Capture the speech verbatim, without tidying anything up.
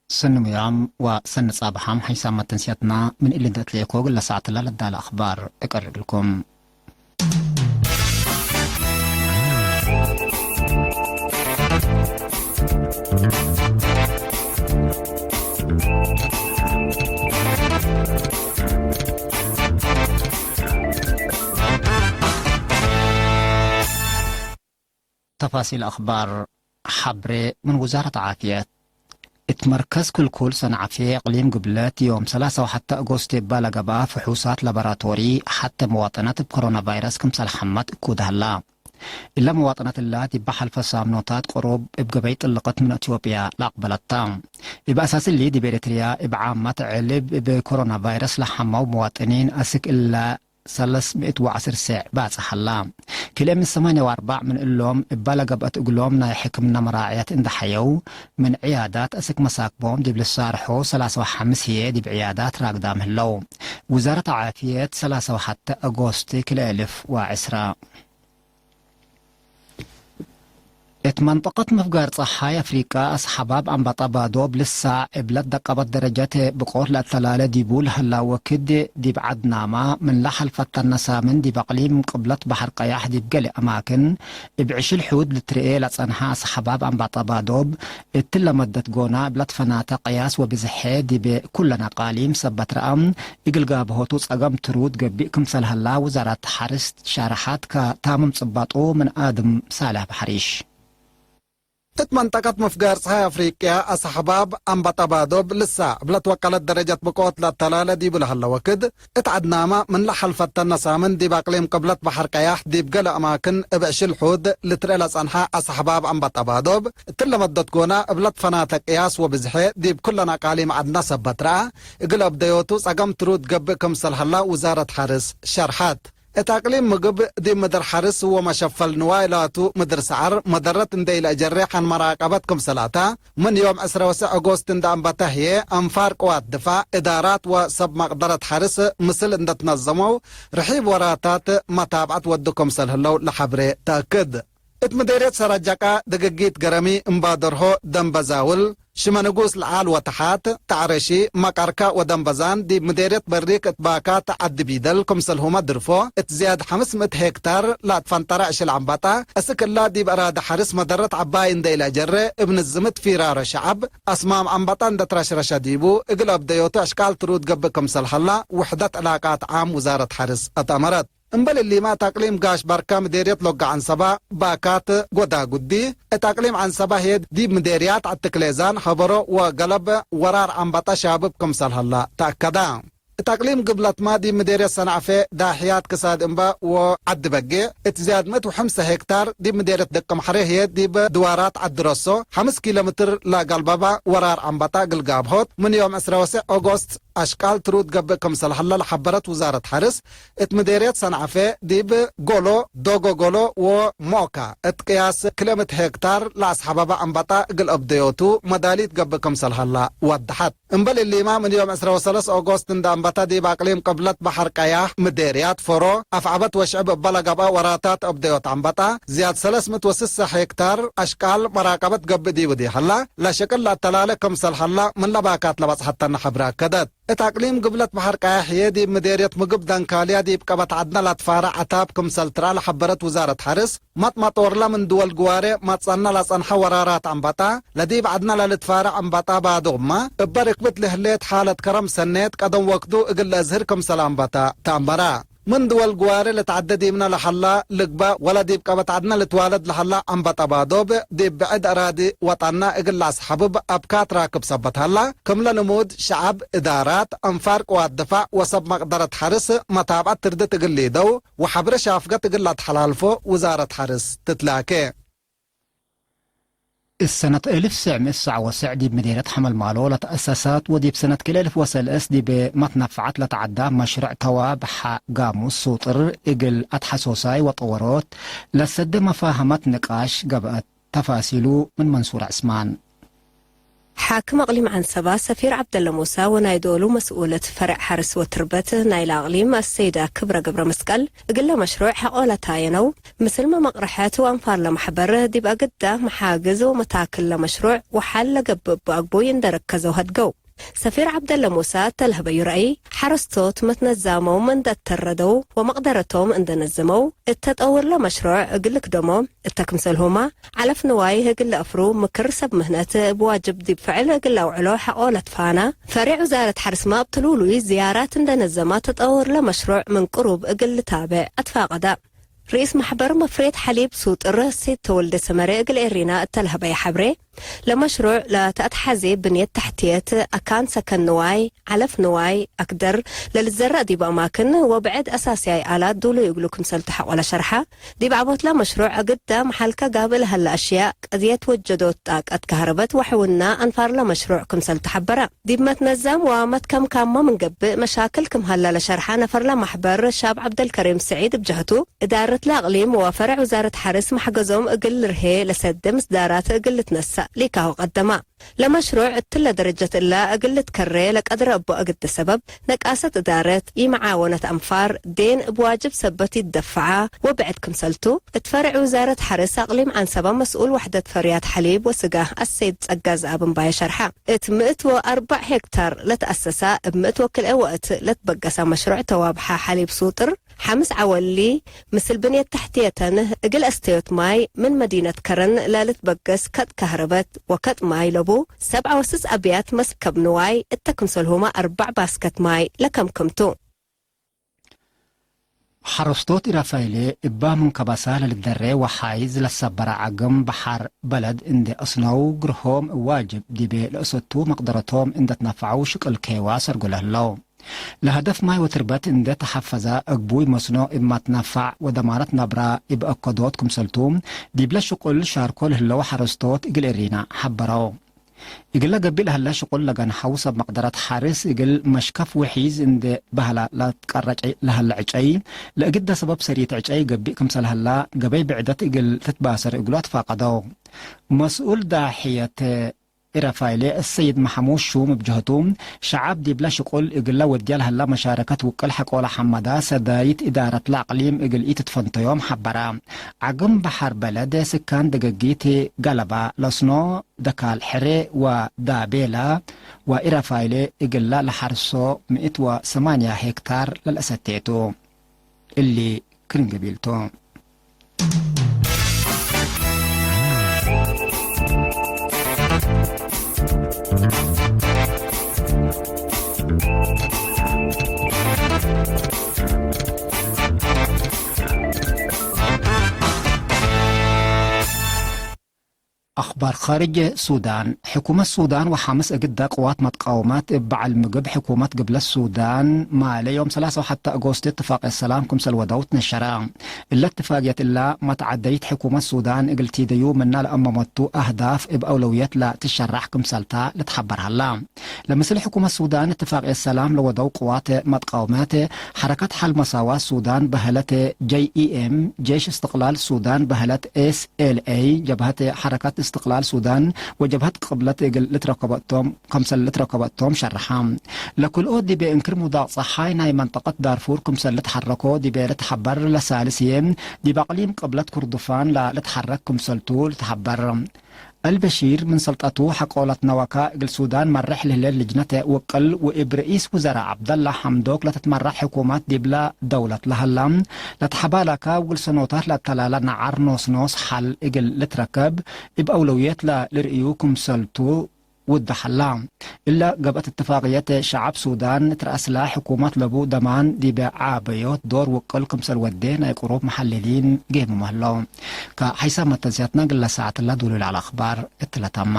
ሰኒ ሙያም ወሰኒ ጻብሐም ሓይሳም መተንስያትና ምን እሊ እንዴ እትሌኮ እግለ ሳዕትላ ለዳለ አኽባር እቀርብ እልኩም። ተፋሲል አኽባር። ሐብሬ ምን ውዛረት ዓፍየት። እት መርከዝ ክልኩል ሰንዓፌ እቅሊም ግብለት፣ ዮም ሰላሳ ወሐተ አጎስት እባ ለገብአ ፍሑሳት ላቦራቶሪ፣ ሐተ መዋጠነት እብ ኮሮና ቫይረስ ክምሰል ሐመት እኩድ ሀላ። እለ መዋጠነት እላ ዲበ ሐልፈ ሳምኖታት ቅሩብ እብ ገበይ ጥልቀት ምን አትዮጵያ ለአቅበለት ተ። እብ አሳስ እሊ፣ ዲብ ኤሪትርያ እብ ዓመት ዕልብ እብ ኮሮና ቫይረስ ለሐመው መዋጥኒን አስክ እለ ሰለስ ምእት ወዐስር ሴዕ ባጽሕ ሀላ። ክልኤ ምን ሰማንያ ወአርበዕ ምን እሎም እባ ለገብአት እግሎም ናይ ሕክምና መራዕየት እንዴ ሐየው፣ ምን ዕያዳት አስክ መሳክቦም ዲብ ልሳርሖ ሰላሳ ወሐምስ ህዬ ዲብ ዕያዳት ራግዳም ህለው። ውዛረት ዓፍየት ሰላሳ ወሐተ አጎስት ክልኤ እልፍ ወዐስራ። እት መንጠቀት ምፍጋር ጸሓይ አፍሪቀ፣ አስሐባብ አንበጣ ባዶብ ልሳዕ እብ ለትደቀበት ደረጀት ብቆት ለአተላለ ዲቡ ለሀላ ወክድ፣ ዲብ ዐድናማ ምን ለሐልፈተነ ሳምን ዲብ አቅሊም ቅብለት በሐር ቀያሕ ዲብ ገሌ አማክን እብ ዕሽል ሑድ ልትርኤ ለጸንሐ አስሐባብ አንበጣ ባዶብ፣ እትለ መደት ጎና እብ ለትፈናተ ቅያስ ወብዝሐ ዲብ ኩለን አቃሊም ሰበት ረአ፣ እግል ጋብሆቱ ጸገም ትሩድ ገብእ ክምሰል ሀላ ውዛረት ሐርስ ሸርሐት። ከታምም ጽባጦ ምን አድም ሳልሕ በሐሪሽ። እት መንጠቀት ምፍጋር ጸሓይ አፍሪቅያ አስሐባብ አንበጣ ባዶብ ልሳዕ እብ ለትወቀለት ደረጀት ብቆት ለአተላለ ዲቡ ለሀለ ወክድ፣ እት ዐድናማ ምን ለሐልፈተነ ሳምን ዲብ አቅሊም ቅብለት በሐር ቀያሕ ዲብ ገሌ አማክን እብ ዕሽል ሑድ ልትርኤ ለጸንሐ አስሐባብ አንበጣ ባዶብ፣ እትለ መደት ጎና እብ ለትፈናተ ቅያስ ወብዝሐ ዲብ ኩለን አቃሊም ዐድነ ሰበት ረአ፣ እግል አብደዮቱ ጸገም ትሩድ ገብእ ክምሰል ሀላ ውዛረት ሐርስ ሸርሐት። እት አቅሊም ምግብ ዲብ ምድር ሐርስ ወመሸፈል ንዋይ ላቱ ምድር ሰዐር መደረት እንዴ ኢለአጀሬ ሐን መራቀበት ክምሰል አተ፣ ምን ዮም ዕስረ ወሰዕ አጎስት እንዴ አንበተ ህዬ፣ አንፋር ቅዋት ድፋዕ፣ እዳራት ወሰብ መቅደረት ሐርስ ምስል እንዴ ትነዘመው፣ ርሒብ ወራታት መታብዐት ወዱ ክምሰል ህለው ለሐብሬ ተአክድ። እት ምዴርየት ሰረጀቃ፣ ድግጊት ገረሚ፣ እምባደርሆ፣ ደንበዛውል፣ ሽመ ንጉስ ለዓል ወተሓት፣ ተዕረሺ፣ መቀርከ ወደንበዛን ዲብ ምዴርየት በሪክ እት ባካት ዐዲ ቢደል ክምሰልሁመ ድርፎ፣ እት ዝያድ ሐምስ ምእት ሄክታር ለአትፈንጠረ ዕሽል ዐንበጣ፣ እስክ እላ ዲብ አራዲ ሐርስ መደረት ዐባይ እንዴ ኢለአጀረ፣ እብ ንዝምት ፊራረ ሸዐብ፣ አስማም ዐንበጣ እንዴ ትረሽረሸ ዲቡ፣ እግል አብደዮቱ አሽቃል ትሩድ ገብእ ክምሰል ሀላ፣ ውሕደት ዕላቃት ዓም ውዛረት ሐርስ አትአመረት። እምበል እሊመ፣ እት አቅሊም ጋሽ በርከ ምዴርየት ሎጋ ዐንሰበ፣ ባካት፣ ጎዳጉዲ፣ እት አቅሊም ዐንሰበ ህዬ ዲብ ምዴርያት ዐድ ትክሌዛን፣ ሀበሮ ወገለብ ወራር ዐንበጣ ሻብብ ክምሰል ሀላ ተአከደ። እት አቅሊም ግብለትመ ዲብ ምዴርየት ሰንዐፌ ዳሕያት ክሳድ እምበ ወዐዲ በጌዕ፣ እት ዝያድ ምእት ወሐምሰ ሄክታር ዲብ ምዴርየት ደቀምሐሬ ህዬ ዲብ ድዋራት ዐዲ ረሶ ሐምስ ኪሎ ምትር ለገልበበ ወራር ዐንበጣ እግል ጋብሆት፣ ምን ዮም ዕስረ ወሰዕ ኦጎስት አሽቃል ትሩድ ገብእ ክምሰል ሀለ ለሐበረት ውዛረት ሐርስ፣ እት ምዴርየት ሰንዐፌ ዲብ ጎሎ፣ ዶጎ ጎሎ ወሞካ እት ቅያስ ክልኤ ምእት ሄክታር ለአስሐበበ አንበጣ እግል አብደዮቱ መዳሊት ገብእ ክምሰል ሀላ ወደሐት። እምበል እሊመ፣ ምን ዮም ዕስረ ወሰለስ ኦጎስት እንደ አንበተ ዲብ አቅሊም ቅብለት በሐር ቀያሕ ምዴርያት ፎሮ፣ አፍዐበት ወሽዕብ እበ ለገብአ ወራታት አብደዮት አንበጣ፣ ዝያድ ሰለስ ምእት ወስሰ ሄክታር አሽቃል መራቀበት ገብእ ዲቡ ዲ ሀላ፣ ለሽቅል ለአተላለ ክምሰል ሀላ ምን ለባካት ለበጽሐተነ ሐብረ አከደት። እት አቅሊም ግብለት በሐር ቀያሕ ህዬ ዲብ ምዴርየት ምግብ ደንካልያ ዲብ ቀበት ዐድነ ለትፋረ ዐታብ ክምሰል ትርአ ለሐበረት ውዛረት ሐርስ፣ መጥመጦርለ ምን ድወል ግዋሬ መጽአነ ለጸንሐ ወራራት አንበጣ፣ ለዲብ ዐድነ ለልትፋረ አንበጣ ባዶብመ፣ እበ ርክብት ለህሌት ሓለት ከረም ሰኔት ቀደም ወክዱ እግል ለአዝህር ክምሰል አንበተ ተአመረ። ምን ድወል ግዋሬ ልትዐደ ዲብነ ለሀላ ልግበእ ወለ ዲብ ቀበት ዐድነ ልትዋለድ ለሀላ አንበጣ ባዶብ፣ ዲብ ብዕድ አራዲ ወጠነ እግል ለአስሐብብ አብካት ራክብ ሰበት ሀላ፣ ክምለ ልሙድ ሸዐብ፣ እዳራት፣ አንፋር ቅዋት ድፋዕ ወሰብ መቅደረት ሐርስ መታብዐት ትርድት እግል ሊደው ወሐብሬ ሻፍገት እግል ለአትሐላልፎ ውዛረት ሐርስ ትትላኬ። እሰነት እልፍ ሰዕ ምእት ሰዕ ወሰዕ ዲብ ምዴርየት ሐመልማሎ ለተአሰሰት ወዲብ ሰነት ክልኤ እልፍ ወሰልስ ዲብ መትነፈዐት ለተዐዳ መሽረዕ ተዋብ ሐ ጋሙስ ሱጥር እግል አትሐሶሳይ ወጠወሮት ለሰዴ መፋህመት ንቃሽ ገብአት። ተፋሲሉ ምን መንሱር ዕስማን። ሓክም አቅሊም ዐንሰባ ሰፊር ዐብደለ ሙሰ ወናይ ዶሉ መስኡለት ፈሬዕ ሐርስ ወትርበት ናይለ አቅሊም አሰይዳ ክብረ ገብረመስቀል፣ እግለ መሽሩዕ ሐቆ ለታየነው ምስል መመቅረሐት ወአንፋር ለመሕበር ዲብ አግዳ መሓግዝ ወመታክል ለመሽሩዕ ወሓል ለገብእ እቡ አግቡይ እንዴ ረከዘው ሀድገው። ሰፊር ዐብደለ ሙሰ እተ ለህበዩ ረአይ፣ ሐረስቶት መትነዛሞም እንዴ አተረደው ወመቅደረቶም እንዴ ነዘመው፣ እት ተጠውር ለመሽሩዕ እግል ልክደሞ፣ እተ ክምሰልሁመ ዐለፍ ንዋይ እግል ለአፍሩ ምክር ሰብ ምህነት እብ ዋጅብ ዲብ ፍዕል እግል ለአውዕሎ ሐቆ ለትፋነ፣ ፈሬዕ ውዛረት ሐርስመ እብ ትሉሉይ ዝያራት እንዴ ነዘመ ተጠውር ለመሽሩዕ ምን ቅሩብ እግል ልታብዕ አትፋቀደ። ርኢስ መሕበር መፍሬት ሐሊብ ሱጥር ሰይድ ተወልደ ሰመረ እግል ኤሪና እተ ለሀበየ ሐብሬ፣ ለመሽሩዕ ለተአትሐዜ ብንየት ተሕትየት፣ አካን ሰከን ንዋይ፣ ዐለፍ ንዋይ፣ አክደር ለልትዘረእ ዲብ አማክን ወብዕድ አሳስያይ አላት ዱሉይ እግሉ ክምሰልቱ ሐቆለ ሸርሐ። ዲብ ዐቦትለ መሽሩዕ አግዳ መሓልከ ጋብእ ለሀለ አሽያእ፣ ቀድየት ወጀዶት ጣቀት ከህረበት ወሕውና አንፋርለ መሽሩዕ ክምሰልቱ ሐበረ። ዲብ መትነዛም ወመትከምካሞ ምን ገብእ መሻክል ክም ሀለ ለሸርሐ ነፈርለ መሕበር ሻብ ዐብደልከሪም ስዒድ እብ ጀህቱ፣ እዳረትለ አቅሊም ወፈሬዕ ውዛረት ሐርስ መሕገዞም እግል ልርሄ ለሰዴ ምስዳራት እግል ልትነሰእ ሊካሁ ቀደመ። ለመሽሩዕ እትለ ደረጀት እለ እግል ልትከሬ ለቀድረ እቡ አግደ ሰበብ፣ ነቃሰት እዳረት፣ ኢመዓወነት አንፋር፣ ዴን እብ ዋጅብ ሰበት ይትደፈዐ ወብዕድ ክምሰልቱ፣ እት ፈሬዕ ውዛረት ሐርስ አቅሊም ዐንሰበ መስኡል ወሕደት ፈርያት ሐሊብ ወስጋ አሰይድ ጸጋ ዘአብ እምባየ ሸርሐ። እት ምእት ወአርበዕ ሄክታር ለተአሰሰ እብ ምእት ወክልኤ ወእት ለትበገሰ መሽሩዕ ተዋብሐ ሐሊብ ሱጥር፣ ሐምስ ዐወሊ፣ ምስል ብንየት ተሕትየተን እግል አስተዮት ማይ ምን መዲነት ከረን ለልትበገስ ከጥ ከህረበት ወከጥ ማይ ለቡ ሰብዓ ወስስ አብያት መስከብ ንዋይ እተ ክምሰልሁመ አርበዕ ባስከት ማይ ለከምክም ቱ። ሐረስቶት ኢራፋይሌ እባ ምን ከበሳ ለልትደሬ ወሓይዝ ለትሰበረ ዐግም በሐር በለድ እንዴ አስነው፣ ግርሆም ዋጅብ ዲቤ ለእሰቱ መቅደረቶም እንዴ ትነፈዐው ሽቅል ኬዋ ሰርጎ ለህለው። ለሀደፍ ማይ ወትርበት እንዴ ተሐፈዘ፣ አግቡይ መስኖ እብ መትነፋዕ ወደማነት ነብረ እብ አከዶት ክምሰልቱ፣ ዲብለ ሽቁል ሻርኮ ለህለው ሐረስቶት እግል ኤሪና ሐበረው። እግለ ገብእ ለሀለ ሽቁል ለገንሐው ሰብ መቅደረት ሐርስ እግል መሽከፍ ወሒዝ እንዴ በህለ ለትቀረጨ ለሀለ ዕጨይ፣ ለእግደ ሰበብ ሰሪት ዕጨይ ገብእ ክምሰል ሀላ፣ ገበይ ብዕደት እግል ትትባሰር እግሉ አትፋቀደው። መስኡል ዳሕየት ኢራፋይሌ አሰይድ መሐሙድ ሹም እብ ጀህቱ፣ ሸዐብ ዲብለ ሽቁል እግለ ወድየ ለሀላ መሻረከት ውቅል ሐቆለ ሐመዳ ሰዳይት እዳረትለ አቅሊም እግል ኢትትፈንተዮም ሐበረ። ዐግም በሐር በለድ፣ ስካን ደገጊት ገለባ፣ ለስኖ ደካል ሕሬ ወዳቤላ ወኢራፋይሌ እግለ ለሐርሶ ምእት ወሰማንያ ሄክታር ለለአሰቴ ቱ። እሊ ክርን ገቢል ቱ። አኽባር ኻርጅ ሱዳን። ሕኩመት ሱዳን ወሐምስ እግደ ቅዋት መትቃወመት እብ በዐል ምግብ ሕኩመት ግብለት ሱዳን ማሌ ዮም ሰላሳ ወሐተ አጎስት እትፋቅየት ሰላም ክምሰል ወደው ትነሸረ። እለ እትፋቅየት እለ መትዓደይት ሕኩመት ሱዳን እግል ቲደዩ ምነ ለአመመቱ አህዳፍ እብ አውለውየት ለትሸራሕ ክምሰልተ ልትሐበር ሀላ። ለምስል ሕኩመት ሱዳን እትፋቅየት ሰላም ለወደው ቅዋት መትቃወመት፣ ሐረከት ሐል መሳዋት ሱዳን በህለት፣ ጄይ ኢ ኤም፣ ጄሽ እስትቅላል ሱዳን በህለት፣ ኤስ ኤል ኤ፣ ጀብሀት ሐረከት እስትቅላል ሱዳን ወጀብሀት ቅብለት እግል ልትረከበቶም፣ ከምሰል ልትረከበቶም ሸርሐ። ለክልኦት ዲቤ እንክር ሙዳቅ ጸሓይ ናይ መንጠቀት ዳርፉር ክምሰል ልትሐረኮ ዲቤ ልትሐበር ለሳልስ ህዬ፣ ዲብ አቅሊም ቅብለት ኩርዱፋን ለልትሐረክ ክምሰልቱ ልትሐበር። አልበሺር ምን ሰልጠቱ ሐቆለት ነወካ እግል ሱዳን መሬሕ ለህሌት ልጅነት ውቅል ወእብ ርኢስ ውዘራ ዐብደላ ሐምዶክ ለትትመራሕ ሕኩመት ዲብለ ደውለት ለሀላ ለተሐባላካ ውግል ሰኖታት ለአተላለ ነዓር ኖስኖስ ሐል እግል ልትረከብ እብ አውለውየት ለልርእዩ ክምሰልቱ ውደ ሀላ። እለ ገብአት እትፋቅየት ሸዐብ ሱዳን እት ረአስላ ሕኩመት ለቡ ደማን ዲበ ዓበዮት ዶር ውቅል ክምሰል ወዴ ናይ ቅሩብ መሐልሊን ጌምም ሀለው። ከሐይሳም መተንስያትና ግለ ሳዐትለ ዱሉይ ለዐለ አኽባር እትለ ተማ።